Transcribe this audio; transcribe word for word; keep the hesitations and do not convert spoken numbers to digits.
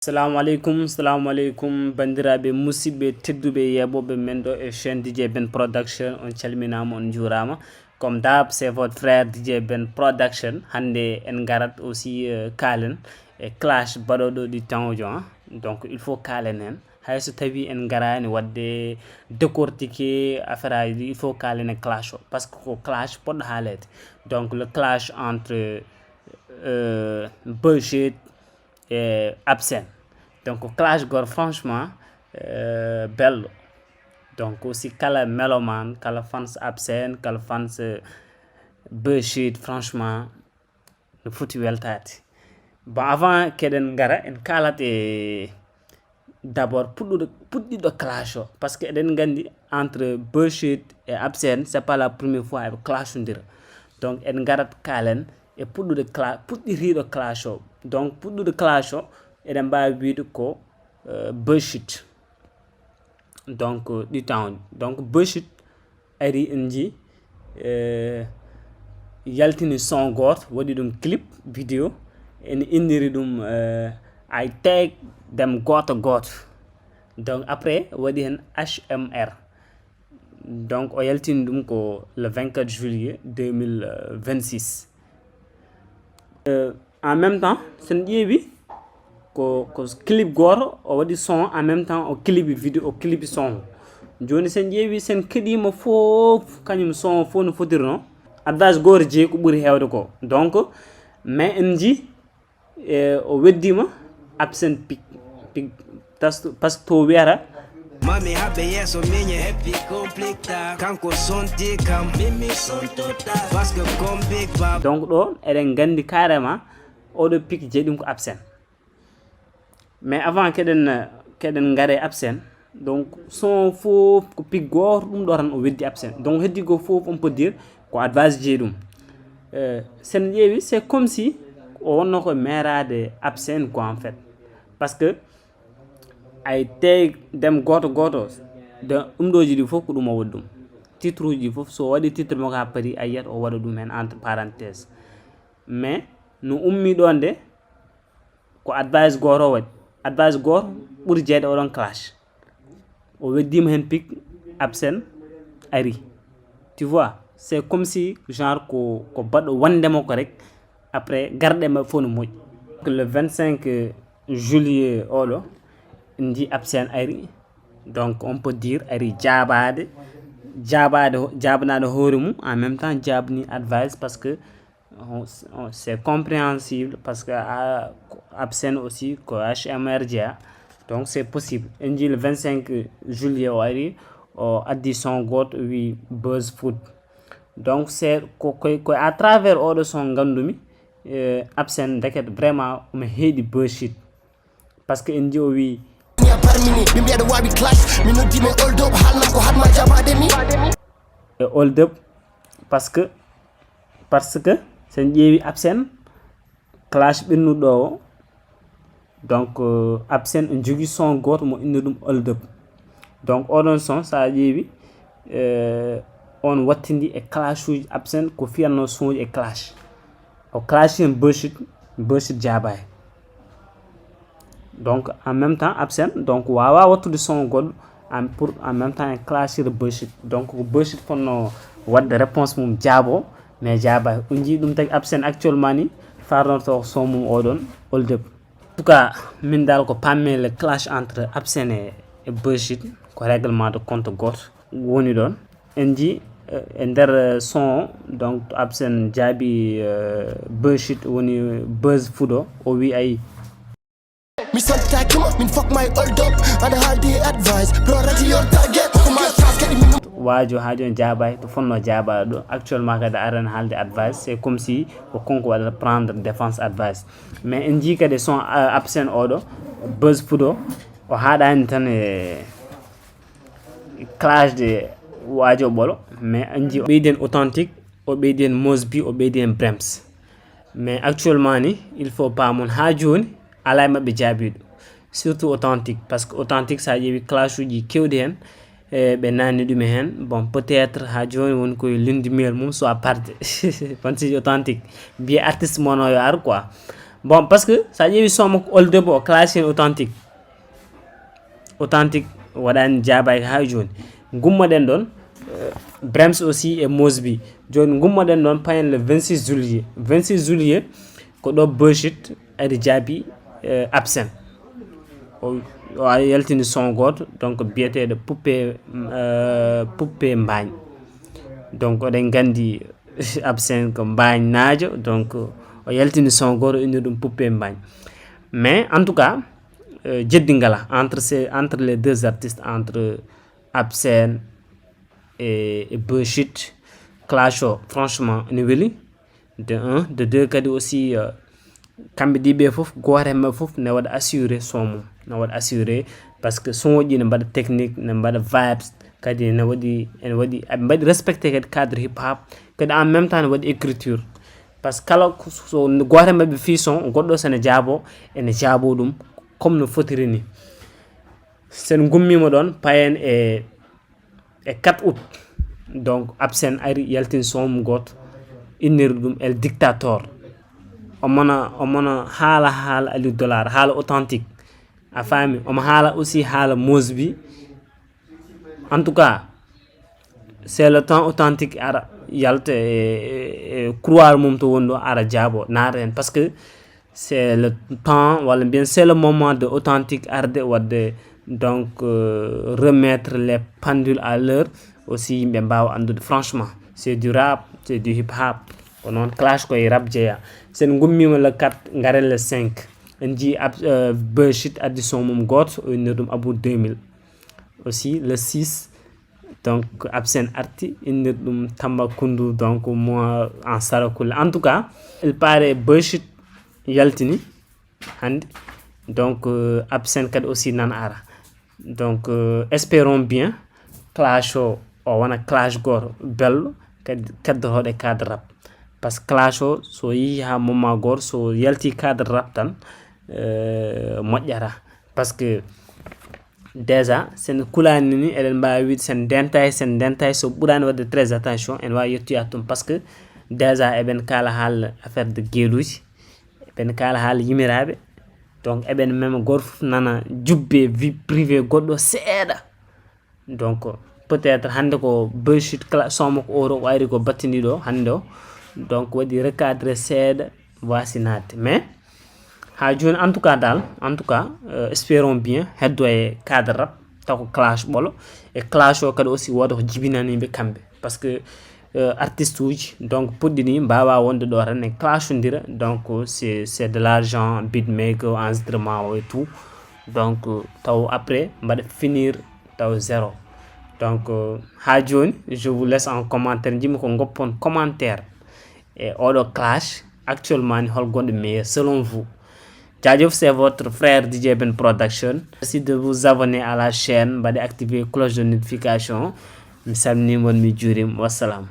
Salamu aleykum, salamu aleykum, banndiraaɓe, musidɓe tedduɓe, yeeɓooɓe men ɗo e chaîne D J Ben Production. On calminaama, on njuuraama. Comme d'hab, c'est votre frère D J Ben Production. Hannde en ngarat aussi, euh, kaalen e clash baɗooɗo ɗi temps jo, hein. Donc, il faut kaalen heen. Hay so tawii en ngaraani waɗde décortiquer affaire aji ɗi, il faut kaalen e clash o. Parce que ko clash poɗɗo haaleede. Donc, le clash entre, euh, Bushit e Absen. Donc, clash gor, franchement, euh, bello. Donc, aussi, kala mélomane, kala fans Absen, kala fans, euh, Bushit, franchement, no foti weltaade. Bon, avant keɗen ngara, en kaalat e d'abord puɗɗuɗo, puɗɗiɗo clash o. Parce que eɗen nganndi entre Bushit e Absen, c'est pas la première fois eɓe clashondira. Donc, en ngarat kaalen e puɗɗude cla-, puɗɗitiiɗo clash o. Donc, puɗɗude clash o, eɗen mbaawi wiyde ko, euh, Bushit. Donc, euh, ɗi temps. Donc, Bushit ari, en njii, euh, yaltini son gooto, waɗi ɗum clip vidéo, en inniri ɗum, euh, I Take Them gooto gooto. Donc, après, waɗi heen H M R. Donc, o yaltini ɗum ko le vingt-quatre juillet deux mille vingt-six. Euh, en même temps, so en ƴeewi ko, ko clip gooto, o waɗi son, en même temps, o clipi vidéo, o clipi son. Jooni, so en ƴeewi, so en keɗiima fof, kañum son fof no fotirno, advice gooto jeyi ko ɓuri heewde ko. Donc, mais en njii, e, o weddiima Absen pic, pic, tas-, parce que to wiyata. Mami haɓe yeeso miñe heppi conflicta. Kanko sonti kam, mimi sontota. Parce que comme Big Bab. Donc, ɗo eɗen nganndi carrément oɗo pic jeyi ɗum ko Absen. Mais avant keɗen, keɗen ngare Absen, donc, son fof ko pic gooto, ɗum ɗo tan o weddi Absen. Donc, heddi ko fof, on peut dire, ko advice jeyi ɗum. Euh, so en ƴeewi, c'est comme si o wonno ko meeraade Absen quoi, en fait. Parce que I Take Them gooto gooto, de, ɗum ɗooji ɗi fof ko ɗum o waɗi ɗum. Titre uji ɗi fof, so o waɗi titre makko haa paari, a yiyat o waɗa ɗum heen entre parenthèse. Mais no ummi ɗoon de, ko advice gooto o waɗi. Advice gooto ɓuri jeyde oɗon clash. O weddiima heen pic, Absen ari. Tu vois, c'est comme si genre ko, ko baɗɗo wonde mo ko rek, après garɗe maɓɓe fof no moƴƴi. Le vingt-cinq juillet oɗo, en njii Absen ari. Donc, on peut dire ari jaabaade, jaabaade, jaabanaade hoore mum, en même temps jaabni advice, parce que on, on, c'est compréhensible, parce que, ah, Absen aussi ko H M R jeyaa, donc c'est possible. En njii le vingt-cinq juillet o ari, o addi son gooto, o wii Buzz Food. Donc, c'est ko, ko, ko à travers oɗo son nganndumi, eh, Absen ndeket vraiment omo heedi Bushit. Parce que en njii o wii, Nia parmi ni, min mbiya ɗo waawi clash. Min noddi mo hold up, haalnam ko haɗma jabaade mi. E hold up, parce que, parce que so en ƴeewi Absen, clash ɓennuɗo o, donc, euh, Absen en jogii son gooto mo inni ɗum hold up. Donc, oɗon son, so a ƴeewi, euh, on wattindi e clash uji Absen ko fiyatno son uji e clash. O clash heen Bushit, Bushit jaabaay. Donc, en même temps, Absen, donc, waawaa wattude son goɗɗo, en, pour, en même temps, en clashir Bushit. Donc, ko Bushit fotno waɗde réponse mum jaabo, mais jaabaay. On njii ɗum tagi Absen actuellement ni, farnorto son mum oɗon, hold up. En tout cas, min dal ko pammi le clash entre Absen e, e Bushit, ko règlement de compte gooto woni ɗoon. En njii, eh, e nder, eh, son o, donc, to Absen jaabi, eh, Bushit woni Buzz Food o, o wii ay. Mi santaaki mo, min fuck my hold up. Aɗa haaldi advice, bro, ready your target. Ko ma chance kadi min. Waajo haa jooni jaabaay, to fotno jaabaade ɗo. Actuellement kadi aran haalde advice, c'est comme si ko kanko waɗata prendre défense advice. Mais en njii kadi son, eh, Absen oɗo, Buzz Food o, o haaɗaani tan e clash de waajo ɓolo, mais en njii o ɓeydi en Authentic, o ɓeydi en Mos B, o ɓeydi en Brems. Mais actuellement ni, il faut paamon haa jooni alaa e maɓɓe jaabiiɗo. Surtout Authentic, parce que Authentic so a ƴeewi clash uji keewɗi heen, e ɓe naatni ɗum e heen. Bon, peut-être haa jooni woni koye lundi miel mum, soit parde. Fans uji Authentic, mbiye artiste mo no yo ar quoi. Bon, parce que sa ƴeewi son makko olde bo o classé en authentique. Authentique waɗani jaabaaki haa jooni. Ngummoɗen ɗon, euh, Brems aussi e Mosby. Jooni ngummoɗen ɗon payen le vingt-six juillet. Vingt-six juillet ko ɗo Bushit ari jaabi, euh, Absen. O, o yaltini son gooto, donc biyeteeɗo Poupée, euh, Poupée Mbagne. Donc oɗen nganndi Absen ko Mbagnaajo, donc o yaltini son gooto, inni ɗum Poupée Mbagne. Mais en tout cas, euh, jeddi ngala entre ces, entre les deux artistes, entre Absen et, et Bushit. Clash o, franchement, ene weli. De un, de deux kadi aussi, euh, kamɓe ɗiɓe fof, gooto e maɓɓe fof ne waɗa assuré son mum, ne waɗa assuré, parce que son ji ne mbaɗa technique, ne mbaɗa vibes, kadi ne waɗi, ene waɗi, aɓe mbaɗi respecté kadi cadre hip hop, kadi en même temps ne waɗi écriture, parce que kala ko, so gooto e maɓɓe fii son, goɗɗo so ne jaabo, ene jaabo ɗum comme no fotiri ni. Sen ngummiima ɗon, payen e, e quatre août. Donc Absen ari yaltin son mum gooto, inniri ɗum El Dictator. Omona, omona haala, haala Aliou Dollar, haala authentique. A faami? Omo haala aussi haala Mosby. En tout cas, c'est le temps authentique ara yalta e, e, e couloir mum to woni ɗo, ara jaabo, naata heen. Parce que c'est le temps, walla mbiyen c'est le moment de authentique arde waɗde, donc, euh, remettre les pendules à l'heure. Aussi yimɓe mbaawa anndude franchement c'est du rap, c'est du hip hop. Ko noon, clash ko e rap jeeya. Sen ngummiima le quatre, ngaren le cinq. En njii ab, euh, Bushit addi son mum gooto, o innir ɗum Abou deux mille. Aussi le six, donc Absen arti, innir ɗum Tamba Kundu, donc moi en Sarakoule. En tout cas, il paraît Bushit yaltini hannde. Donc, euh, Absen kadi aussi nana ara. Donc, euh, espérons bien clash o, o wona clash gooto belɗo, kadi keddotooɗo e cadre rap. Parce que clash o, so yehi haa moment gooto, so yalti cadre rap tan, euh, moƴƴata. Parce que déjà, sen kulaani ni, eɗen mbaawi wiide sen ndentay, sen ndentay, so ɓuraani waɗde très attention, en waawi yettoyaade ɗum. Parce que déjà, eɓen kaala haala affaire de geeluuji, eɓen kaala haala yimiraaɓe. Donc, eɓen mema gooto fof nana jubbe vie privée goɗɗo seeɗa. Donc, peut-être hannde ko Bushit cla-, son makko oto o ari ko battiniiɗo hannde o. Donc, waɗi recadré seeɗa, waasi naatde. Mais, haa jooni, en tout cas daal, en tout cas, euh, espérons bien, heddo e cadre rap, taw ko clash ɓolo. E clash o kadi aussi wooda ko jibinaniiɓe kamɓe. Parce que, euh, artiste uji, donc, puɗɗi ni, mbaawa wonde ɗo tan ne clashondira. Donc, c'est, c'est de l'argent, beatmaker, enregistrement o et tout. Donc, euh, taw après, mbaɗa finir taw zéro. Donc, euh, haa jooni, je vous laisse en commentaire. Njiɗmi ko ngoppon commentaire e oɗo clash actuellement ni, hol gonɗo meilleur selon vous? Jaajëf, c'est votre frère D J Ben Production. Merci de vous abonner à la chaîne, mbaɗe activer cloche de notification. Mi salminiima on, mi juuriima. Wassalam.